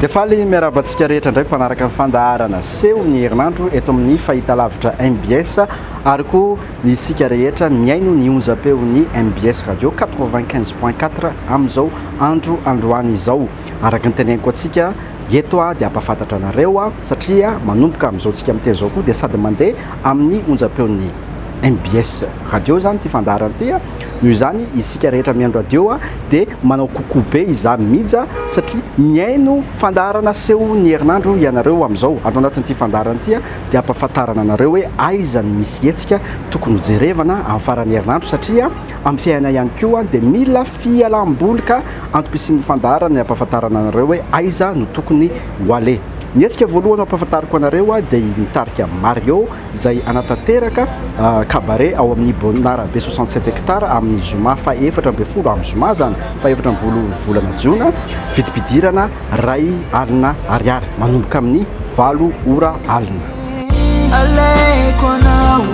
Dia faly miarahaba antsika rehetra indray mpanaraka ny fandaharana seho ny herinandro eto amin'ny fahitalavitra mbs ary koa ny isika rehetra mihaino ny onjam-peon'ny mbs radio 95.4 amin'izao andro androany izao. Araka ny teneniko antsika eto aho dia hampahafantatra anareo aho satria manomboka amin'izao tsika miteny izao koa dia sady mandeha amin'ny onjam-peon'ny mbs radio izany ity fandaharana ity. Noho izany isika rehetra mihaino radio dia manao coucou be izaho Mija satria mihaino fandaharana aseho ny herinandro ianareo amin'izao. Ato anatin'ity fandaharana ity dia hampahafantarana anareo hoe aiza no misy hetsika tokony hojerevana amin'ny faran'ny herinandro satria amin'ny fiainana ihany koa dia mila fialam-boly ka antom-pisian'ny fandaharana ny hampahafantarana anareo hoe aiza no tokony ho aleha. Ny hetsika voalohany ho ampahafantariko anareo dia ny tarika Mario izay hanatanteraka cabaret ao amin'ny Bonarabe 67 hectares amin'ny zoma faha 14, amin'ny zoma izany faha 14 volana jona, vidim-pidirana 1 alina ariary manomboka amin'ny 8 ora alina. Aleiko anao,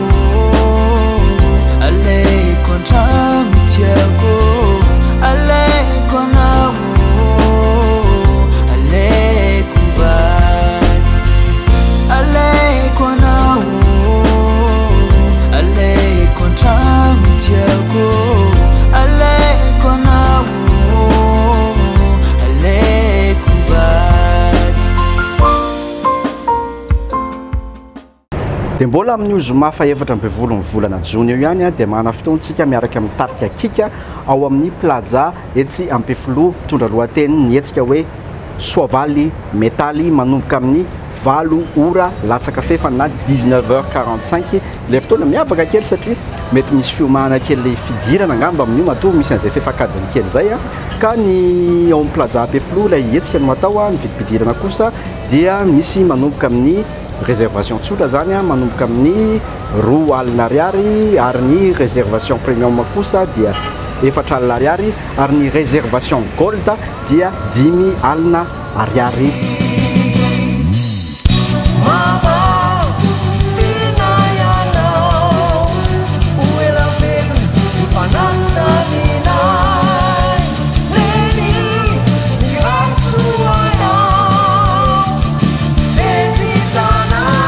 aleiko an-trano tiako, aleiko anao, aleiko vaty, aleiko anao, aleiko an-trano tiako, aleiko anao, aleiko vaty. Dia mbola amin'io zoma faha 14 ny volana jona io ihany dia manana fotoana isika miaraka amin'ny tarika Kika ao amin'ny Plaza etsy Ampefiloha, mitondra lohateny ny hetsika hoe Soavaly Metaly manomboka amin'ny 8 ora latsaka fefany na 19 heures 45. Ilay fotoana miavaka kely satria mety misy fiomanana kely fidirana angamba amin'io matoa misy an'izay fefak'adiny kely izay ka ny ao amin'ny Plaza Ampefiloha ilay hetsika no atao, ny vidim-pidirana kosa dia misy manomboka amin'ny réservation tsotra zany manomboka amin'ny 2 alina ariary ary ny réservation premium kosa dia 4 alina ariary ary ny réservation gold dia 5 alina ariary. Mama, tiana ianao, ho ela velona hifanatitra aminay. Reny, mirary soa anao, be vitanao.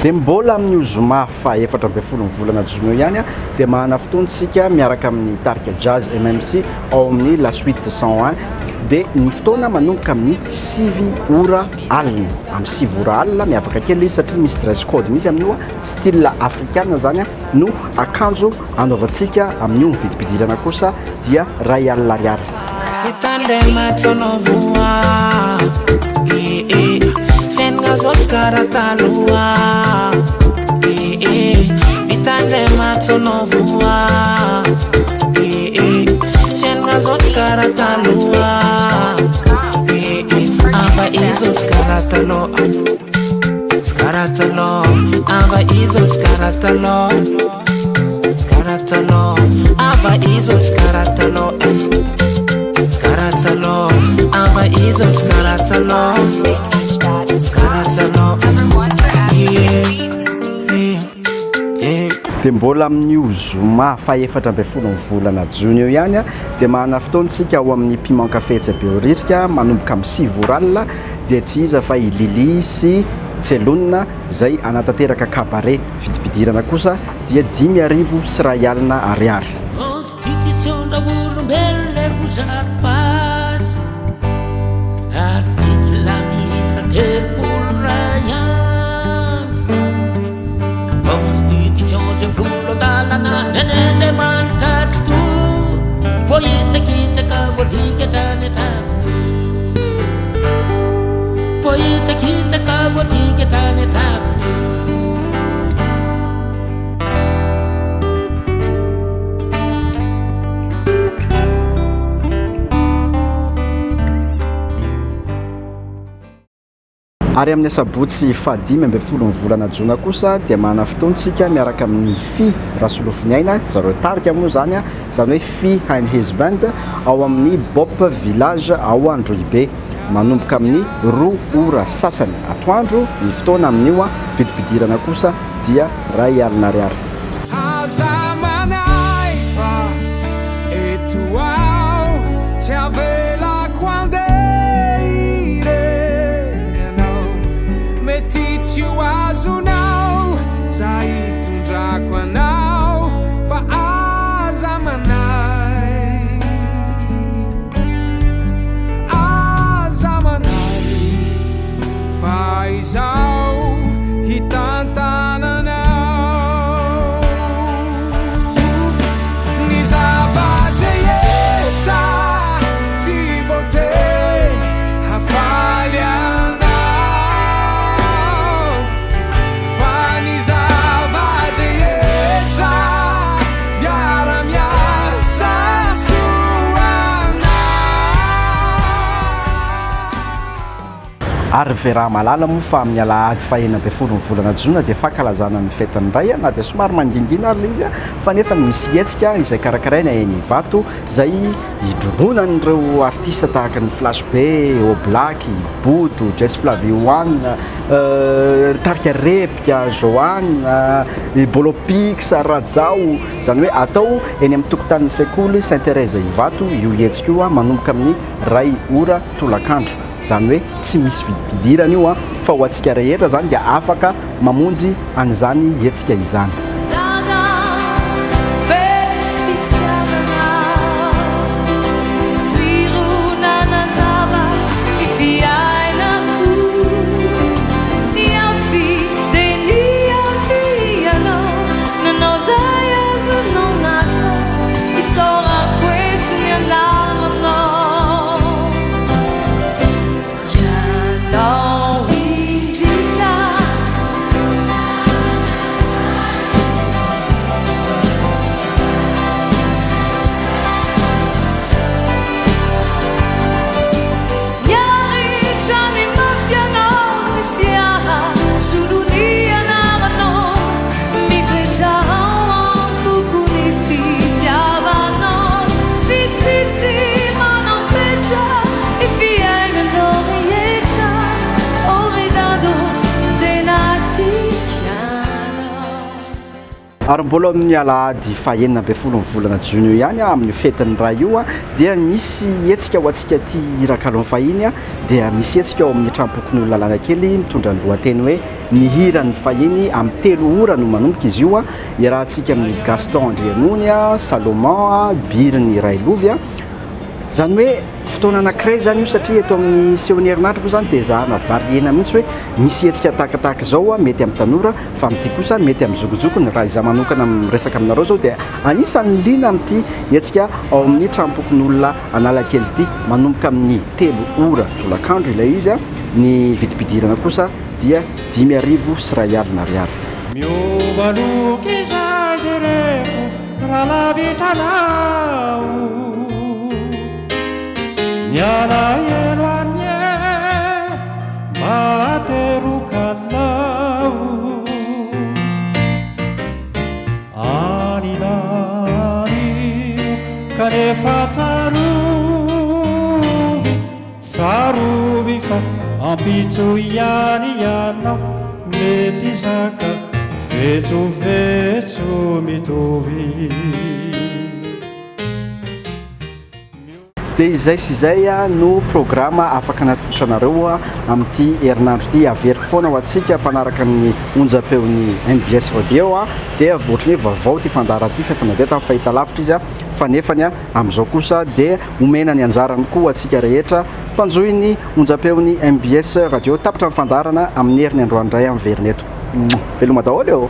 Dia mbola amin'io zoma faha 14 ny volana jona io ihany dia manana fotoana isika miaraka amin'ny tarika Jazz MMC ao amin'ny La Suite 101, dia ny fotoana manomboka amin'ny 9 ora alina, amin'ny 9 ora alina. Miavaka kely izy satria misy dress code mihitsy amin'io, style africaine zany no akanjo anaovantsika amin'io. Ny vidim-pidirana kosa dia 1 alina ariary. Mitandrema tsy anao voa eh, eh. Fiainana zao tsy karaha taloha eh, eh. Mitandrema tsy anao voa eh, eh. Fiainana zao tsy karaha taloha eh, eh. Ava izy tsy karaha taloha, tsy karaha taloha. Ava izy tsy karaha taloha, tsy karaha taloha. Ava izy tsy karaha taloha eh. Tsy karaha taloha. Ava izy tsy karaha taloha, tsy karaha taloha. Yeah, yeah, yeah. Dia mbola amin'io zoma faha 14 ny volana jona io ihany dia manana fotoana isika ao amin'ny Piment Café etsy Behoririka manomboka amin'ny 9 ora alina, dia tsy iza fa i Lily sy Tselonina izay hanatanteraka cabaret. Vidim-pidirana kosa dia 5 150 ariary. Constitution-dra-olombelona efa 100 pages, article miisa 31. Constitution zay folo andalana nen'Andriamanitra tsy to voahitsakitsaka voadika hatrany an-tampony, voahitsakitsaka voadika hatrany an-tampony. Ary amin'ny asabotsy faha-15 ny volana jona kosa dia manana fotoana isika miaraka amin'ny Fy Rasolofoniaina, zareo tarika moa izany, izany hoe Fy and his band, ao amin'ny Bop Village ao Androhibe. Manomboka amin'ny roa ora sasany atoandro ny fotoana amin'io, vidim-pidirana kosa dia 1000 ariary. Aza manahy fa eto aho tsy avelako andeha irery ianao Mety tsy ho azonao zay hitondrako anao fa aza manahy Aza manahy fa izaho hitantana anao Ny zava-drehetra tsy voatery hafaly anao Fa ny zava-drehetra miara-miasa soa anao. Ary Veramalala moa fa amin'ny alahady faha-16 ny volana jona dia fankalazana ny fetin'ny Ray na dia somary mangingina ary ilay izy fa nefa misy hetsika izay karakaraina eny Ivato izay hidrobonan'ireo artista tahaka ny Flash Be, Oblak, Bodo, Jess Flavie One, tarika Rebika, Johan, Bolo Pix, Rajao, izany hoe atao eny amin'ny tokotanin'ny sekoly Saint Thérèse Ivato io hetsika io manomboka amin'ny iray ora tolakandro. Izany hoe tsy misy vidim-pidirana io fa ho antsika rehetra izany dia afaka mamonjy an'izany hetsika izany. Dada be fitiavana, jiro nanazava ny fiainako. Niafy dia niafy ianao, nanao izay azonao natao, isaorako eto ny anaranao. Ianao indrindra. Niaritra ny mafy ianao tsisy aha solo ny anaranao mitoetra ao am-poko ny fitiavanao fitia tsy manam-petra ny fiainanao rehetra oh ry dada ô tena tiako ianao. Ary mbola amin'ny alahady faha-16 ny volana jona io ihany, amin'io fetin'ny Ray io, dia misy hetsika ho antsika aty Irakalon'ny fahiny, dia misy hetsika ao amin'ny tranompokonolona Analakely mitondra ny lohateny hoe Ny hiran'ny fahiny, amin'ny telo ora no manomboka izy io, iarahantsika amin'i Gaston Andrianony, Salomon, Biriny Railovy. Izany hoe fotoana anankiray izany io satria eto amin'ny sehon'ny herinandro moa izany dia ezahana variena mihitsy hoe misy hetsika tahakatahaka izao mety amin'ny tanora fa amin'ity kosa mety amin'ny zokijokiny. Raha izaho manokana miresaka aminareo izao dia anisan'ny liana amin'ity hetsika ao amin'ny tranompokonolona Analakely ity. Manomboka amin'ny telo ora tolakandro ilay izy, ny vidim-pidirana kosa dia 1500 ariary. Miova loko izay jereko raha lavitra anao Ny alahelo anie mba ateroko anao Any na any kanefa tsarovy Tsarovy fa ampitso ihany ianao mety hizaka vetsovetso mitovy. Dia izay sy izay no programa afaka natolotra anareo amin'ity herinandro ity. Averiko foana ho antsika mpanaraka ny onjam-peon'ny mbs Radio dia ohatran'ny hoe vaovao ity fandaharana ity fa efa nandeha tamin'ny fahitalavitra izy fa nefany amin'izao kosa dia omena ny anjarany koa antsika rehetra mpanjohy ny onjam-peon'ny mbs Radio. Tapitra ny fandaharana amin'ny heriny androany indray aho miverina eto. Veloma daholo ô!